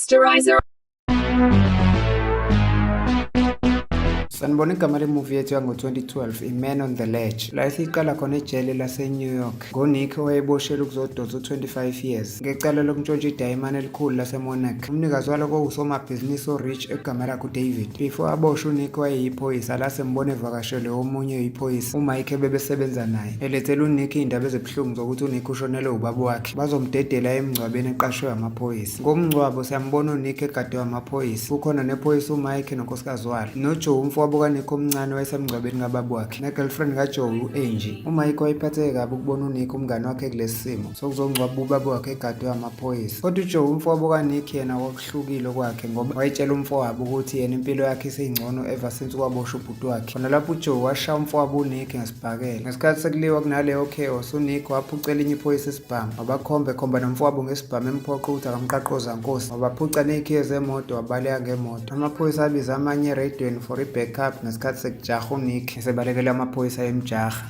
Posterizer. Sanibona, igama lemuvi yethu yango-2012 i-Man on the Ledge, la esiyiqala khona ejele lase-New York ngoNick owayeboshelwe ukuzodonsa u-25 years ngecala lokuntshontsha idayimane elikhulu laseMonarch. Umnikazi walo kwakungusomabhizinisi o-rich egama lakhe uDavid. Before aboshwe, uNick wayeyiphoyisa la sembona evakashelwe omunye oyiphoyisa, uMike, ebebesebenza naye, elethela uNick iy'ndaba ezibuhlungu zokuthi uNick ushonelwe ubaba wakhe, bazomdedela emngcwabeni eqashwe amaphoyisa. Ngomngcwabo siyambona uNick egadwe amaphoyisa, kukhona nephoyisa uMike nonkosikazi walo, noJoe umfowabo kaNick omncane wayesemngcwabeni kababa wakhe, ne-girlfriend kaJoe u-Angie. UMike wayephatheke kabi ukubona uNick umngane wakhe kulesi simo sokuzongcwaba ubaba wakhe egadwe amaphoyisa. Kodwa uJoe umfowabo kaNick yena kwakuhlukile kwakhe, ngoba wayetshela umfowabo ukuthi yena impilo yakhe iseyingcono ever since kwaboshwa ubhuti wakhe. Khona lapho uJoe washaya umfowabo uNick ngesibhakela. Ngesikhathi sekuliwa kunaleyo chaos, uNick waphuca elinye iphoyisa isibhamu, wabakhomba ekhomba nomfowabo ngesibhamu, emphoqa ukuthi akamqaqoza nkosi. Wabaphuca ney'khiye zemoto, wabaleka ngemoto. Amaphoyisa abiza amanye erediyweni for i-backup ngesikhathi sekujaha uNick esebalekela amaphoyisa emjaha.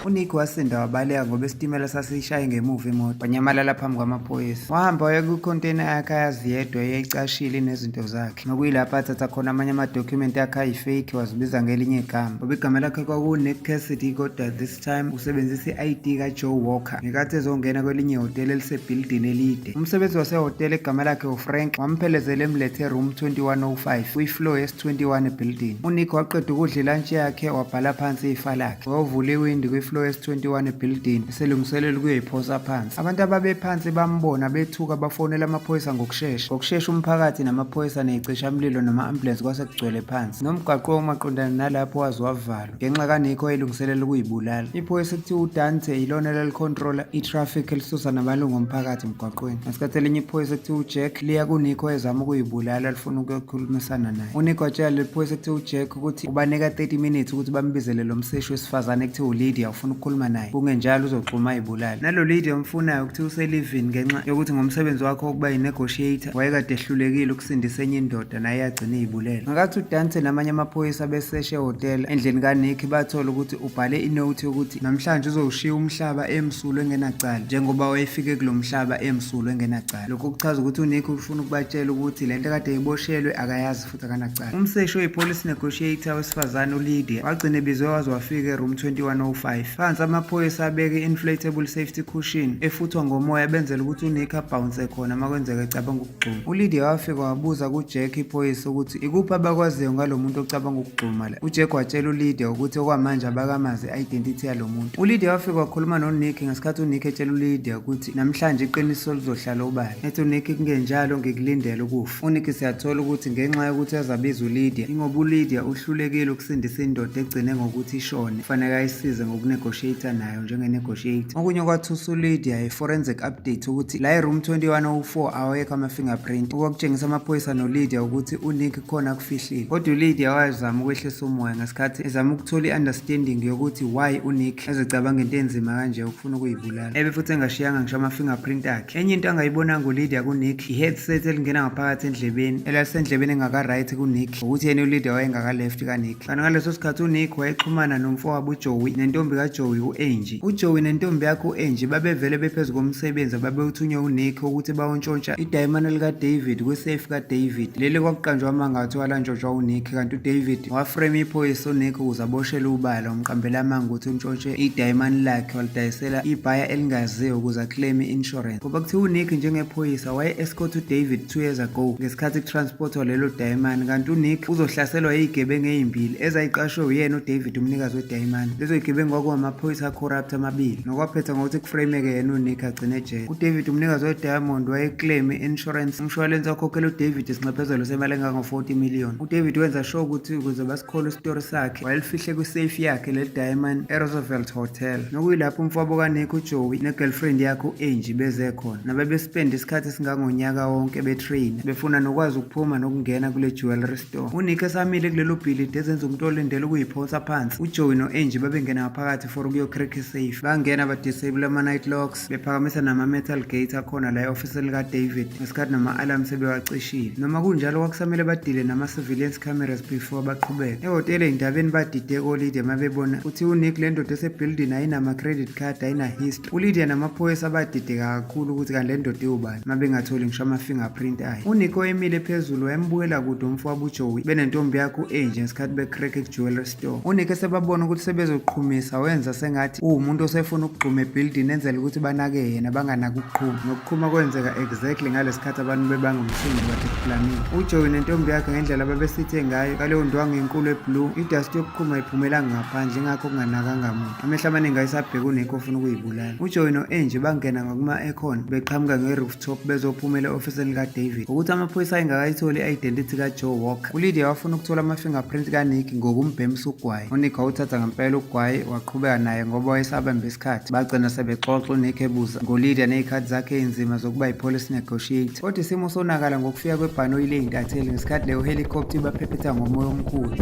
UNick wasinda wabaleka ngoba isitimela sasiyishaye ngemuva imoto, wanyamalala phambi kwamaphoyisa. Wahamba waya kwikhonteyina yakhe ayazi yedwa eyayicashile inezinto zakhe, nokuyilapho athatha khona amanye amadokhumenti akhe ayi-fake wazibiza ngelinye igama, ngoba igama lakhe kwakuwuNick Cassidy, kodwa this time usebenzisa i-ID kaJoe Walker ngenkathi ezongena kwelinye ihhotela elisebhilidini elide. Umsebenzi wasehhotela egama lakhe uFrank wamphelezela emlethe room 2105 kwi-floor yesi-21 ebhilidini. UNick waqeda ukudla ilantshi yakhe, wabhala phansi ifa lakhe. Wayovula iwindi kwi-floor yesi-21 ebhilidini eselungiselela ukuyoyiphosa phansi. Abantu ababephansi bambona, bethuka, bafonela amaphoyisa ngokushesha. Ngokushesha umphakathi namaphoyisa ney'cishamlilo nama-ambulensi kwase kugcwele phansi. Nomgwaqo omaqondana nalapho waze wavalwa ngenxa kaNick owayelungiselela ukuyibulala. Iphoyisa ekuthiwa uDante yilona elalikhontrola i-traffic elisusa namalungu omphakathi emgwaqweni. Ngesikhathi elinye iphoyisa ekuthiwa uJack liya kuNick owayezama ukuyibulala, lifuna ukuyokhulumisana naye. UNick watshela leli phoyisa ekuthiwa uJack ukuthi ubanika 30 minutes ukuthi bambizele lo mseshi wesifazane ekuthiwa uLydia, ufuna ukukhuluma naye, kungenjalo uzoxhuma ayibulale. Nalo Lydia omfunayo kuthiwa uselivini ngenxa yokuthi ngomsebenzi wakhe wokuba yi-negotiator wayekade ehlulekile ukusindisa enye indoda, naye yagcina iyibulele. Ngakathi uDante namanye amaphoyisa beseshe ehhotela endlini kaNick, bathola ukuthi ubhale inothi yokuthi namhlanje uzowushiya umhlaba emsulwa engenacala, njengoba wayefike kulo mhlaba emsulwa engenacala. Lokhu kuchaza ukuthi uNick ufuna ukubatshela ukuthi lento kade iboshelwe akayazi futhi akanacala. Umseshi oyi-police negotiator wesifazane uLydia wagcina ebizwe waze wafika e-room 2105. Phansi amaphoyisa abeke i-inflatable safety cushion efuthwa ngomoya, benzela ukuthi uNick abhawunse khona uma kwenzeka ecabanga ukugxuma. ULydia wafika wabuza kuJack iphoyisa ukuthi ikuphi abakwaziyo ngalo muntu ocabanga ukugxuma la. UJack watshela uLydia ukuthi okwamanje abakamazi i-identity yalo muntu. ULydia wafika wakhuluma noNick ngesikhathi uNick etshela uLydia ukuthi namhlanje iqiniso lizohlala obala. Ethi uNick, kungenjalo ngikulindele ukufa. UNick siyathola ukuthi ngenxa yokuthi azabiza uLydia, ingoba uLydia uhlulekile ukusindisa indoda egcine ngokuthi ishone, kufanele ayisize ngokunegotiate nayo njenge-negotiator. Okunye okwathusa uLydia i-forensic update ukuthi la e-room 2104 awekho ama-fingerprint, okwakutshengisa amaphoyisa noLydia ukuthi uNick khona akufihlile. Kodwa uLydia wazama ukwehlisa umoya ngesikhathi ezama ukuthola i-understanding yokuthi why uNick ezecabanga into enzima kanje ukufuna ukuyibulala, ebe futhi engashiyanga ngisho ama-fingerprint akhe. Enye into angayibonanga uLydia kuNick i-headset elingena ngaphakathi endlebeni, elalisendlebeni engaka-right kuNick, ukuthi yena uLydia wayengaka-left kaNick. Kanti ngaleso sikhathi uNick wayexhumana nomfowabo uJoey nentombi kaJoey u-Angie. UJoey nentombi yakhe u-Angie babevele bephezu komsebenzi ababewuthunywe uNick ukuthi bayontshontsha idayimane likaDavid kwi-safe kaDavid. Leli kwakuqanjwa amanga athiwa lantshontshwa uNick, kanti uDavid waframe iphoyisa uNick ukuze aboshelwe ubala, wamqambela amanga ukuthi untshontshe idayimane lakhe walidayisela ibhaya elingaziwa ukuze aclaim i-insurance. Ngoba kuthiwa uNick njengephoyisa waye-escort uDavid 2 years ago ngesikhathi kutransportwa lelo dayimane, kanti uNick uzohlaselwa yiy'gebengu ey'mbili ezayiqashwe uyena uDavid umnikazi wedayimane. Lezo y'gebengu kwakungamaphoyisa a-corrupt amabili, nokwaphetha ngokuthi kuframeke yena uNick agcine ejele. UDavid umnikazi we-diamond wayeclaim i-insurance, umshwalense wakhokhela uDavid isinxephezelo semali engango-40 million. UDavid wenza sure ukuthi ukuze basikholwe isitori sakhe wayelifihle kwi-safe yakhe leli diamond eRoosevelt Hotel, nokuyilapho umfowabo kaNick uJoey ne-girlfriend yakhe u-Angie beze khona, nabebespende isikhathi esingangonyaka wonke betrain, befuna nokwazi ukuphuma nokungena kule jewelry store. UNick esamile kulelo bhilidi ezenza umuntu olindele ukuyiphonsa phansi, uJoey no-Angie babengena ngaphakathi. ngaphakathi for ukuyo-crack safe. Bangena ba-disable ama-night locks, bephakamisa nama-metal gate akhona la e-ofisini likaDavid ngesikhathi nama-alarm sebewacishile. Noma kunjalo kwakusamele badile nama-surveillance cameras before baqhubeke. Ehhotela ey'ndabeni badideka oLydia mabebona ukuthi uNick le ndoda esebhilidini ayinama-credit card, ayina-history. ULydia namaphoyisa badideka kakhulu ukuthi kanti le ndoda iwubani mabengatholi ngisho ama-fingerprint ayo. UNick oyemile phezulu wayembukela kude umfowabo uJoey benentombi yakhe u-Angie ngesikhathi be-crack e-jewelry store. UNick esebabona ukuthi sebezoqhumisa wenza sengathi uwumuntu osefuna ukugxuma ebhilidini enzela ukuthi banake yena banganaki ukuqhuma. Nokuqhuma kwenzeka exactly ngalesikhathi abantu bebanga umsindo kade kuplaniwe. UJoey nentombi yakhe ngendlela ababesithe ngayo ngaleyo ndwangu enkulu eblue, idust yokuqhuma ayiphumelanga ngaphandle ingakho kunganakanga muntu. Amehlo amaningi ayesabheka uNick ofuna ukuyibulala. UJoey no-Angie bangena ngakuma-aircon beqhamuka nge-rooftop bezophumela e-ofisini likaDavid. Ngokuthi amaphoyisa ayengakayitholi i-identity kaJoe Walker, uLydia wafuna ukuthola ama-fingerprint kaNick ngokumbhemisa ugwayi. UNick wawuthatha ngempela ugwayi waqhubeka naye ngoba wayesabambe isikhathi. Bagcina sebexoxa uNick ebuza ngoLydia nezikhathi zakhe ezinzima zokuba yi-police negotiator. Kodwa isimo sonakala ngokufika kwebhanoyi ley'ntatheli ngesikhathi leyo helicopter ibaphephetha ngomoya omkhulu.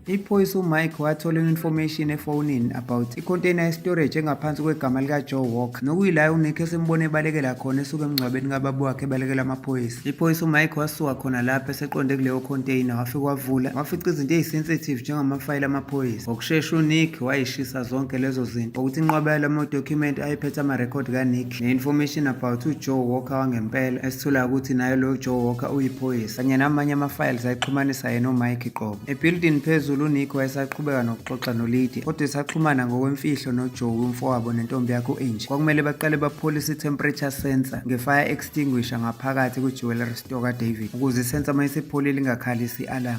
Iphoyisa uMike wathola i-information efonini about i-container ye-storage engaphansi kwegama likaJoe Walker, nokuyila uNick esimbone ebalekela khona esuka emngcwabeni kababa wakhe ebalekela amaphoyisa. Iphoyisa uMike wasuka khona lapho eseqonde kuleyo container wafika wavula wafica izinto ezisensitive njengamafayili amaphoyisa. Ngokushesha uNick wayishisa zonke lezo zinto ukuthi inqwaba yalama-document ayephethe amarekhodi kaNick ne-information about uJoe Walker wangempela esithola ukuthi naye loyo Joe Walker uyiphoyisa kanye namanye ama-files ayexhumanisa yena uMike qobo. Ebhilidini phezulu uNick wayesaqhubeka nokuxoxa noLydia kodwa esaxhumana ngokwemfihlo noJoey umfowabo nentombi yakhe u-Angie. Kwakumele baqale bapholise i-temperature sensor nge-fire extinguisher ngaphakathi kwi-jewelry store kaDavid ukuze isensor uma isipholile ingakhalisi i-alarm.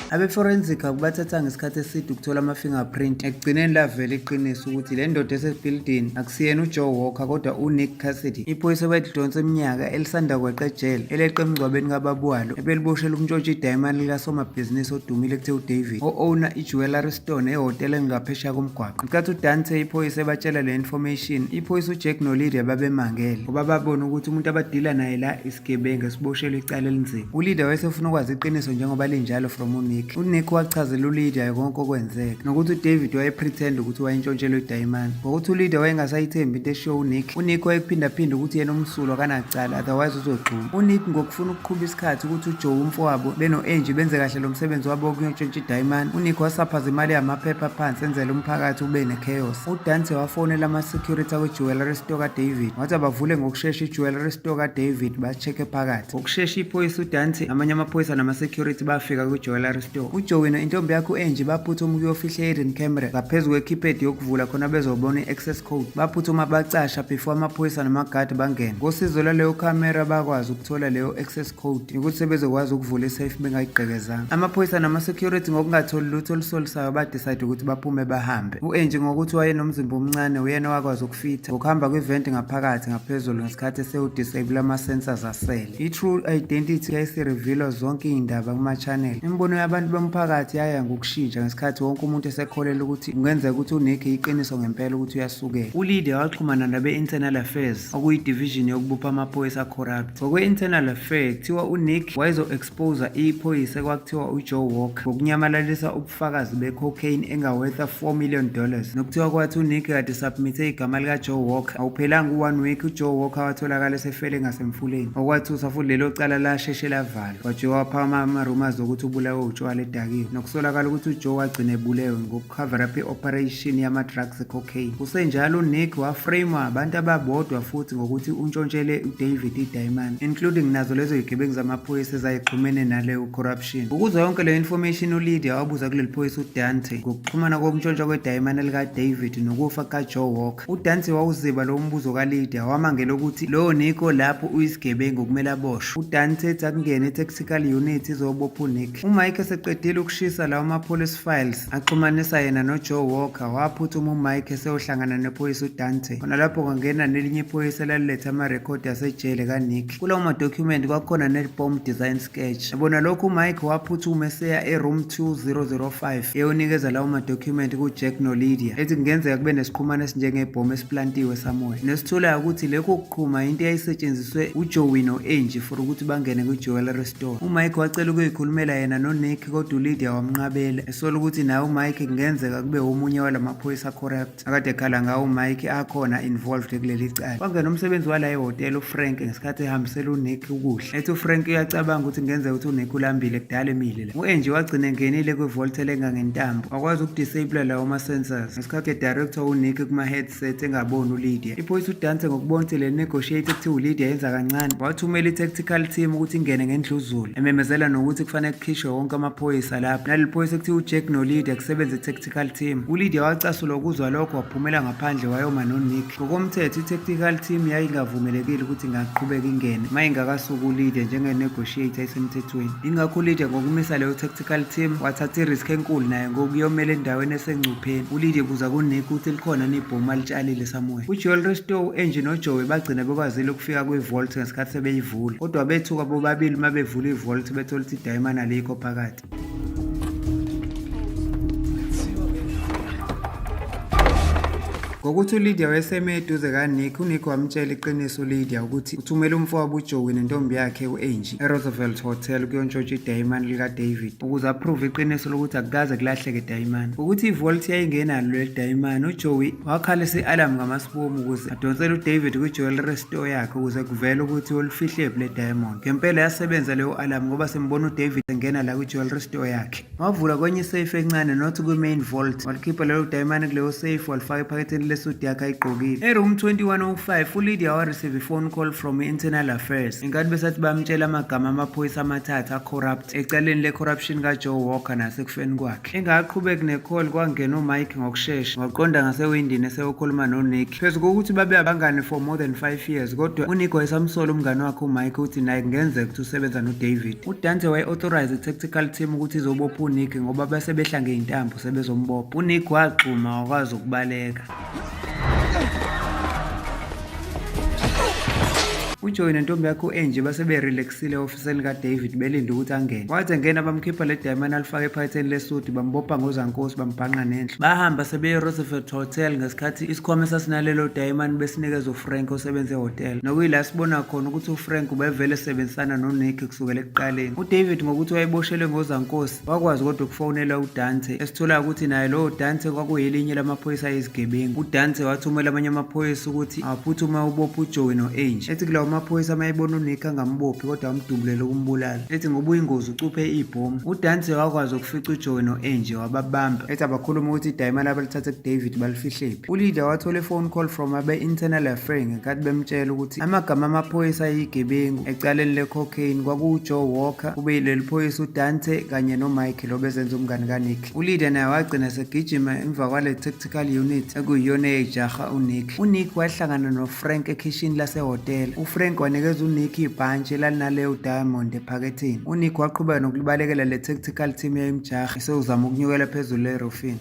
Abe-forensic akubathathanga isikhathi eside ukuthola ama-fingerprint. Ekugcineni lavela iqiniso ukuthi le ndoda esebhilidini akusiyena uJoe Walker kodwa uNick Cassidy, iphoyisa obelidonsa iminyaka elisanda kweqa ejele, eleqe emngcwabeni kababa walo ebeliboshela ukuntshontsha idayimane likasomabhizinisi odumile ekuthiwa uDavid, o-owner i-jewellery store nehhotela elingaphesheya komgwaqo. Ngenkathi uDante iphoyisa ebatshela le information, iphoyisa uJack noLydia babemangele ngoba babona ukuthi umuntu abadila naye la isigebengu esiboshelwe icala elinzima. ULydia wayesefuna ukwazi iqiniso njengoba linjalo from uNick. UNick wachazela uLydia konke okwenzeka nokuthi uDavid wayepretend ukuthi wayentshontshelwe idayimane. Ngokuthi uLydia wayengasayithembi into eshiwo uNick, uNick wayephindaphinda ukuthi yena umsulwa akanacala otherwise uzogxuma. UNick ngokufuna ukuqhuba isikhathi ukuthi uJoe umfowabo beno-Angie benze kahle lo msebenzi wabo wokuyontshontsha idayimane, uNick wasaphaza imali yamaphepha phansi enzela umphakathi ube ne-chaos. UDante wafonela ama-security akwi-jewellery store kaDavid wathi abavule ngokushesha i-jewellery store kaDavid ba-check-e phakathi. Ngokushesha iphoyisa uDante, amanye amaphoyisa nama-security bafika kwi-jewellery store. UJoey intombi yakhe u-Angie baphuthuma ukuyofihla i-hidden camera ngaphezu kwe-keypad yokuvula khona bezobona i-access code. Baphuthuma bacasha before amaphoyisa namagadi bangene. Ngosizo lwaleyo khamera bakwazi ukuthola leyo access code ukuthi sebezokwazi ukuvula isafe bengayigqekezanga. Amaphoyisa nama-security ngokungatholi lutho olusolisayo badecide ukuthi baphume bahambe. U-Angie ngokuthi wayenomzimba omncane uyena owakwazi ukufitha ngokuhamba kwi-vent ngaphakathi ngaphezulu ngesikhathi esewudisable ama-sensors asele. I-true identity yayisirevealwa zonke iy'ndaba kuma-channel. Imibono yabantu bomphakathi yaya ngokushintsha ngesikhathi wonke umuntu esekholelwa ukuthi kungenzeka ukuthi uNick iqiniso ngempela ukuthi uyasukela. ULydia waxhumana nabe-Internal Affairs, okuyi-division yokubopha amaphoyisa corrupt. Ngokwe-Internal Affairs kuthiwa uNick wayezo-expose iphoyisa ekwakuthiwa uJoe Walker ngokunyamalalisa ubufakazi be-cocaine engaworth $4 million. Nokuthiwa kwathi uNick kade submithe igama likaJoe Walker, awuphelanga u-one week uJoe Walker watholakala esefele ngasemfuleni. Okwathusa futhi lelo cala lasheshe lavalwa. KwaJoe waphakama ama-rumours okuthi ubulawe utshwala edakiwe. Nokusolakala ukuthi uJoe wagcina ebulewe ngokucover up i-operation yama-drugs e-cocaine. Kusenjalo uNick waframewa abantu ababodwa futhi ngokuthi untshontshele uDavid idayimane, including nazo lezo yigebengu zamaphoyisa ezayixhumene naleyo corruption. Ukuzwa yonke leyo information uLydia wabuza kuleli phoyisa uDante ngokuxhumana kokuntshontshwa kwedayimane likaDavid nokufa kukaJoe Walker. UDante wawuziba lowo mbuzo kaLydia wamangela ukuthi lowo Nick olapho uyisigebengu kumele aboshwe. UDante ethi akungene i-tactical unit izobopha uNick. UMike. eseqedile ukushisa lawo ma-police files axhumanisa yena noJoe Walker, waphuthuma uMike eseyohlangana nephoyisa uDante. Khona lapho kwangena nelinye iphoyisa elalilethe amarekhodi asejele kaNick. Kulawo madokhumenti kwakukhona ne-bomb design sketch. Yabona lokhu uMike waphuthuma eseya e-room 2005 eyonikeza lawo madokhumenti kuJack noLydia, ethi kungenzeka kube nesiqhumane esinjengebhomu esiplantiwe somewhere. Nesitholayo ukuthi lokhu kuqhuma into eyayisetshenziswe uJoey no-Angie for ukuthi bangene kwi-jewelry store. UMike wacela ukuyikhulumela yena noNick kodwa uLydia wamnqabela, esola ukuthi naye uMike kungenzeka kube omunye walamaphoyisa corrupt akade ekhala ngawo uMike akhona involved kuleli cala. Kwangena umsebenzi wala ehhotela uFrank ngesikhathi ehambisela uNick ukudla. Ethi uFrank uyacabanga ukuthi kungenzeka ukuthi uNick ulambile kudala emile la. U-Angie wagcina engenile kwi-vault elenga ngentambo, wakwazi ukudisable lawo ma-sensors ngesikhathi edirector uNick kuma-headset engaboni uLydia. Iphoyisa uDante ngokubona ukuthi le negotiate ekuthiwa uLydia yenza kancane, wathumela i-tactical team ukuthi ingene ngendluzula, ememezela nokuthi kufanele kukhishwe wonke amaphoyisa lapho. Naleli phoyisa ekuthiwa uJack noLydia kusebenza i-tactical team. ULydia wacasulwa ukuzwa lokho waphumela ngaphandle wayoma noNick. Ngokomthetho i-tactical team yayingavumelekile ukuthi ingaqhubeka ingene uma ingakasuki uLydia njenge-negotiator esemthethweni. Ingakho uLydia ngokumisa leyo tactical team wathatha i-risk enkulu naye ngokuyomela endaweni esengcupheni. ULydia ebuza kuNick ukuthi likhona yini ibhomu alitshalile somewhere. Kwi-jewelry store u-Angie noJoey bagcina bekwazile ukufika kwi-vault ngesikhathi sebeyivula. Kodwa bethuka bobabili uma bevula i-vault bethola ukuthi idayimane alikho phakathi. Ngokuthi uLydia wayeseme eduze kaNick, uNick wamtshela iqiniso uLydia ukuthi uthumele umfowabo uJoey nentombi yakhe u-Angie eRoosevelt Hotel ukuyontshontsha idayimane likaDavid ukuze aprove iqiniso lokuthi akukaze kulahleke idayimane. Ngokuthi i-vault yayingenalo leli dayimane, uJoey wakhalisa i-alarm ngamasibomu ukuze adonsele uDavid kwi-jewelry store yakhe ukuze kuvele ukuthi ulifihlephi le diamond. Ngempela yasebenza leyo alarm ngoba simbona uDavid engena la kwi-jewelry store yakhe. Wavula kwenye isafe encane not kwi-main vault, walikhipha lelo dayimane kuleyo safe walifaka ephaketheni lesudi yakhe ayigqokile. E-room 2105 uLydia wareceive i-phone call from i-internal affairs ngenkathi besathi bamtshela amagama amaphoyisa amathathu a-corrupt ecaleni le-corruption kaJoe Walker nasekufeni kwakhe. Engakaqhubeki ne-call kwangena uMike ngokushesha waqonda ngasewindini eseyokhuluma noNick. Phezu kokuthi babe abangani for more than 5 years kodwa uNick wayesamsola umngani wakhe uMike ukuthi naye kungenzeka ukuthi usebenza noDavid. UDante waye-authorize i-tactical team ukuthi izobopha uNick ngoba bese behla ngey'ntambo sebezombopha. UNick wagxuma wakwazi ukubaleka. UJoey nentombi yakhe u-Angie base berelaxile e-ofisini likaDavid belinde ukuthi angene. Wathi engena bamkhipha le diamond alifake ephaketheni lesudi bambopha ngozankosi bambhanqa nendlu. Bahamba sebeye eRoosevelt Hotel ngesikhathi isikhwama esasinalelo diamond besinikeza uFrank osebenza ehhotela. Nokuyila sibona khona ukuthi uFrank ubevele esebenzisana noNick kusukela ekuqaleni. UDavid ngokuthi wayeboshelwe ngozankosi wakwazi kodwa ukufonela uDante esithola ukuthi naye lowo Dante kwakuyelinye lamaphoyisa ayizigebengu. UDante wathumela amanye amaphoyisa ukuthi aphuthume ubophe uJoey no-Angie. Ethi kulawo maphoyisa uma ebona uNick angamubophi kodwa amdubulele ukumbulala. Ethi ngoba uyingozi ucuphe ibhomu. UDante wakwazi ukufica uJoey no-Angie wababamba. Ethi abakhuluma ukuthi idayimane abalithathe kuDavid balifihlephi. ULydia wathola i-phone call from abe-internal affairs ngenkathi bemtshela ukuthi amagama amaphoyisa ayigebengu ecaleni le-cocaine kwakuwuJoe Walker, kube yileli phoyisa uDante kanye noMike lo bezenza umngani kaNick. ULydia naye wagcina segijima emva kwale tactical unit ekuyiyona eyayijaha uNick. UNick wahlangana noFrank ekhishini lasehhotela. UFrank wanikeza uNick ibhantshi elalinaleyo diamond ephaketheni. UNick waqhubeka nokulibalekela le tactical team eyayimjaha esewuzama ukunyukela phezulu erufini.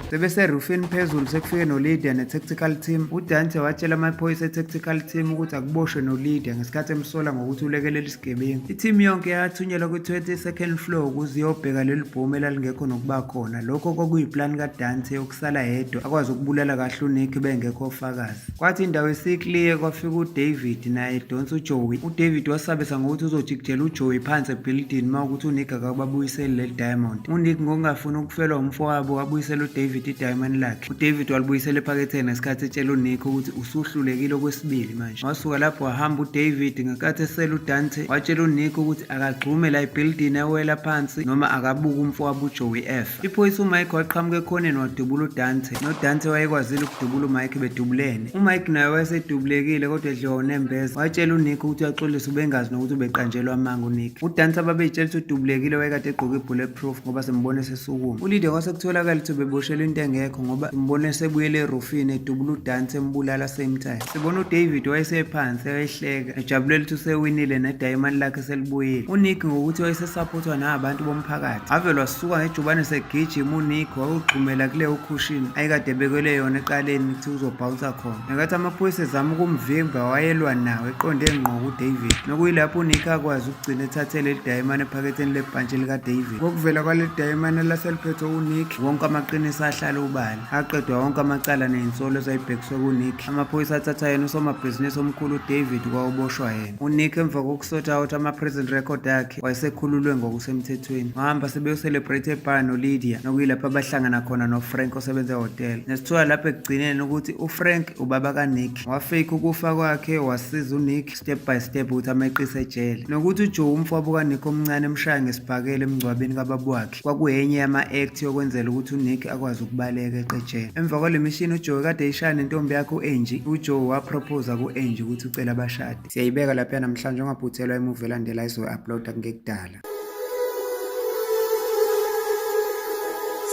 Sebeserufini phezulu sekufike noLydia ne-tactical team. UDante watshela amaphoyisa e-tactical team ukuthi akuboshwe noLydia ngesikhathi emsola ngokuthi ulekelela isigebengu. I-team yonke yathunyelwa kwi-22nd floor ukuze iyobheka leli bhomu elalingekho nokuba khona. Lokho kwakuyiplani kaDante yokusala yedwa akwazi ukubulala kahle uNick bengekho ofakazi. Kwathi indawo isikliye kwafika uDavid naye edonsa uJoey. UDavid wasabisa ngokuthi uzojikijela uJoey phansi ebhilidini uma ukuthi uNick akababuyiseli leli diamond. UNick ngokungafuni ukufelwa umfowabo wabuyisela uDavid idiamond lakhe. UDavid walibuyisela ephaketheni ngesikhathi etshela uNick ukuthi usuhlulekile okwesibili manje. Wasuka lapho wahamba uDavid ngenkathi esela uDante watshela uNick ukuthi akagxume la ebhilidini ewela phansi noma akabuke umfowabo uJoey efa. Iphoyisa uMike waqhamuka ekhoneni wadubula uDante. NoDante wayekwazile ukudubula uMike bedubulene. UMike naye wayesedubulekile kodwa edliwa unembeza. Watshela uNick ukuthi uyaxolisa ubengazi nokuthi ubeqanjelwa amanga uNick. UDante ababeyitshela ukuthi udubulekile wayekade egqoke i-bulletproof ngoba sembona esesukuma. ULydia kwase kutholakala ukuthi ubeboshelwe into engekho ngoba simbone esebuyele erufini edubula uDance embulala same time. Sibona uDavid wayesephansi ehleka ejabulela ukuthi usewinile nedayimani lakhe selibuyile. UNick ngokuthi wayesesaphothwa nabantu bomphakathi. Avele wasuka ngejubane segijima uNick wayogxumela kuleyo khushini ayekade ebekelwe yona eqaleni ukuthi uzobhawunsa khona. Ngenkathi amaphoyisa ezama ukumvimba wayelwa nawo eqonde ngqo kuDavid. Nokuyilapho uNick akwazi ukugcina ethathe leli dayimane ephaketheni lebhantshi likaDavid. Ngokuvela kwaleli dayimane laseliphethwe uNick, wonke amaqiniso ahlala ubala. Aqedwa wonke amacala nezinsolo ezayibhekiswe kuNick. Amaphoyisa athatha yena usomabhizinisi omkhulu uDavid kwawoboshwa yena. UNick emva kokusotha out ama-prison record akhe wayesekhululwe ngokusemthethweni. Wahamba sebeyocelebrate ebar noLydia nokuyilapho abahlangana khona noFrank osebenza ehhotela. Nesithola lapho ekugcineni ukuthi uFrank ubaba kaNick wafake ukufa kwakhe wasiza uNick step by step ukuthi ameqise ejele. Nokuthi uJoe umfowabo kaNick omncane emshaya ngesibhakela emngcwabeni kababa wakhe kwakuyenye yama-act yokwenzela ukuthi uNick akwazi ukubaleka eqejele. Emva kwale mishini uJoe kade eyishaya nentombi yakhe u-Angie, uJoe waprophosa ku-Angie ukuthi ucela bashade. Siyayibeka lapha namhlanje, ungaphuthelwa imuvi elandela izoyi-uploada kungekudala.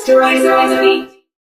Stories.